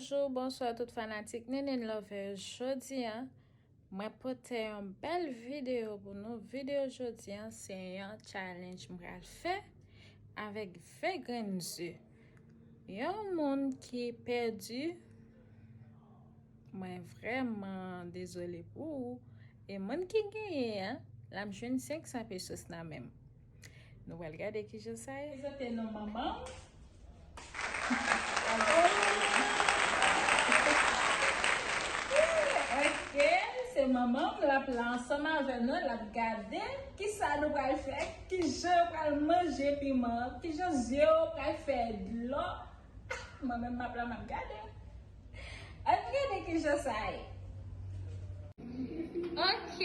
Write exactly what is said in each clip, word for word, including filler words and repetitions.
Bonjou, bonswa tout fanatik Nene Lover. Jodi a, mwen pote yon bèl videyo pou nou. Videyo jodi a, se yon challenge m pral fè avèk ven grenn ze. Yon moun ki pèdi, mwen vrèman dezole pou ou. E moun ki genyen an, l ap jwenn senk san pesos nan men m. Nou pral gade kijan sa ye. Prezante non manman m. Ok, se manman m, l ap la ansanm avè nou, l ap gade kisa nou pral fè, kijan yo pral manje piman, kijan zye yo pral fè dlo. Mwen menm m ap la, m ap gade. Ann gade kijan sa ye. Ok.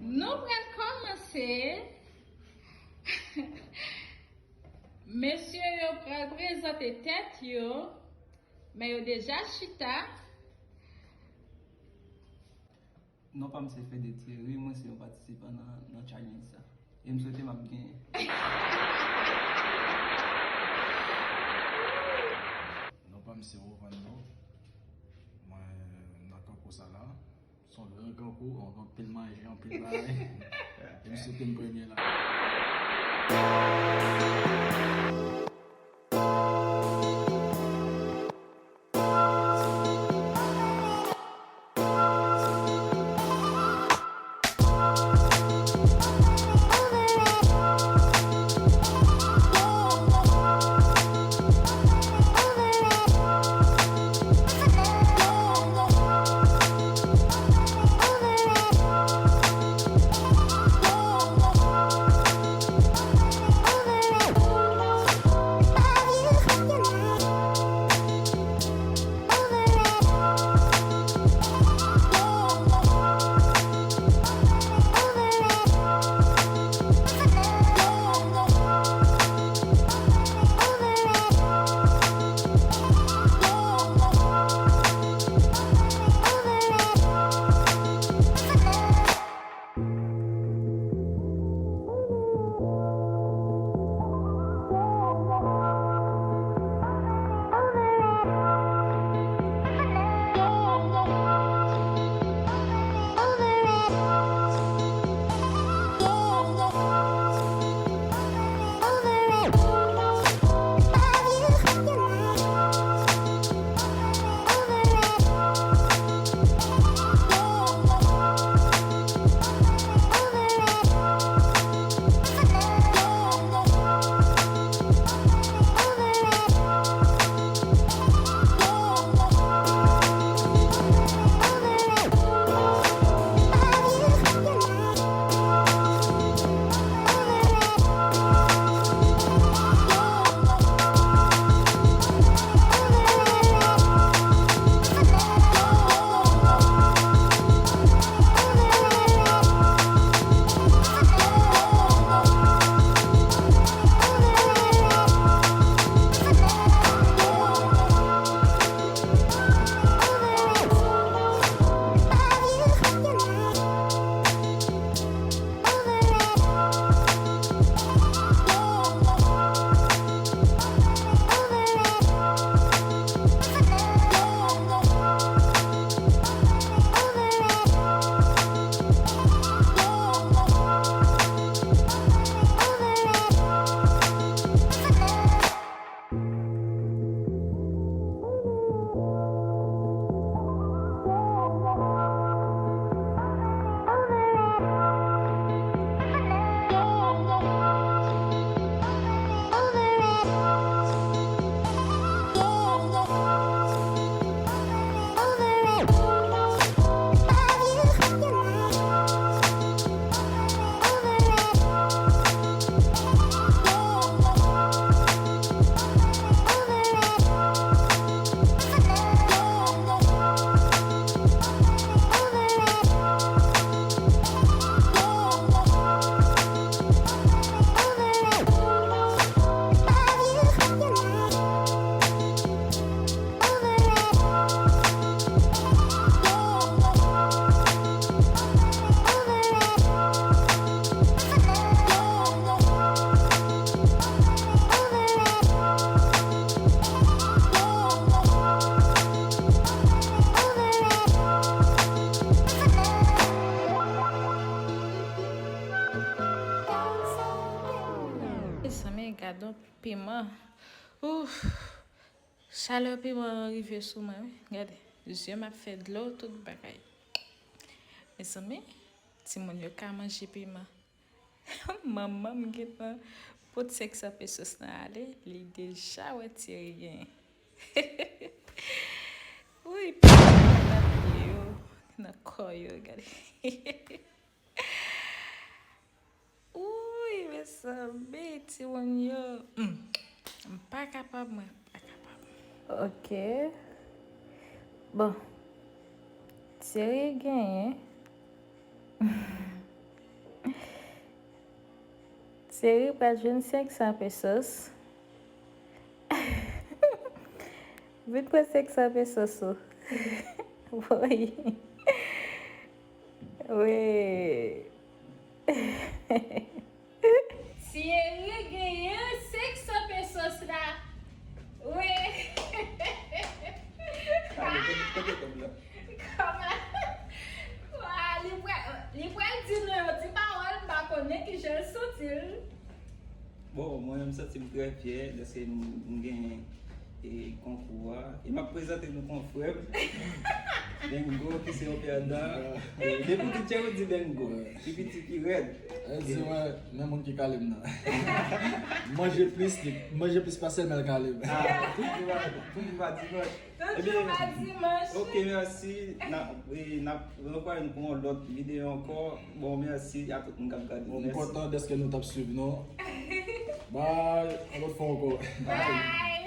Nou pral kòmanse. Mesye yo pral prezante tèt yo, men yo deja chita. Non pa m se Fede Thierry, mwen se yon patisipan nan, nan challenge sa. E m swete m ap genyen. Non pa m se Ovando, mwen nan kanpo sa la. Se yon gran kanpo, anpil manje, anpil bagay. E m swete m premye la. Donk, piman. Ouf! Chalè piman an rive sou mwen, wi. Gade, zye m ap fè dlo, tout bagay. Mezanmi, timoun yo ka manje piman. Manman m gentan pot senk san pesos lan ale, li deja wè Thierry genyen. Wi, piman nan pye yo, nan kò yo, gade. Wi, mezanmi, timoun yo. Hmm. M pa kapab, mwen pa kapab. Ok. Bon. Thierry genyen. Thierry pral jwenn senk san pesos. Vin pran senk san pesos ou. Woy. Wi. Thierry genyen senk san pesos la. Wi. Kòman? Wa, li pral, li pral di nou yon ti pawòl, m pa konnen kijan l santi l. Bon, mwen menm, m santi m trè fyè dèske m, m genyen e konkou a. E m ap prezante nou konfrè m, Bengo, ki se yon pèdan. E depi w di Thierry, w di Bengo. Pi piti, pi rèd. E di mwen, men moun ki kale m nan. Manje plis li, manje plis pase l, men l kale m. Ah, toujou a, toujou a dimanch. Toujou a dimanch. Ok, mèsi. N ap, e, n ap ranvwaye nou pou yon lòt videyo ankò. Bon, mèsi a tout moun k ap gade. Bon, m kontan dèske nou t ap swiv nou. Bye, yon lòt fwa ankò. Bye.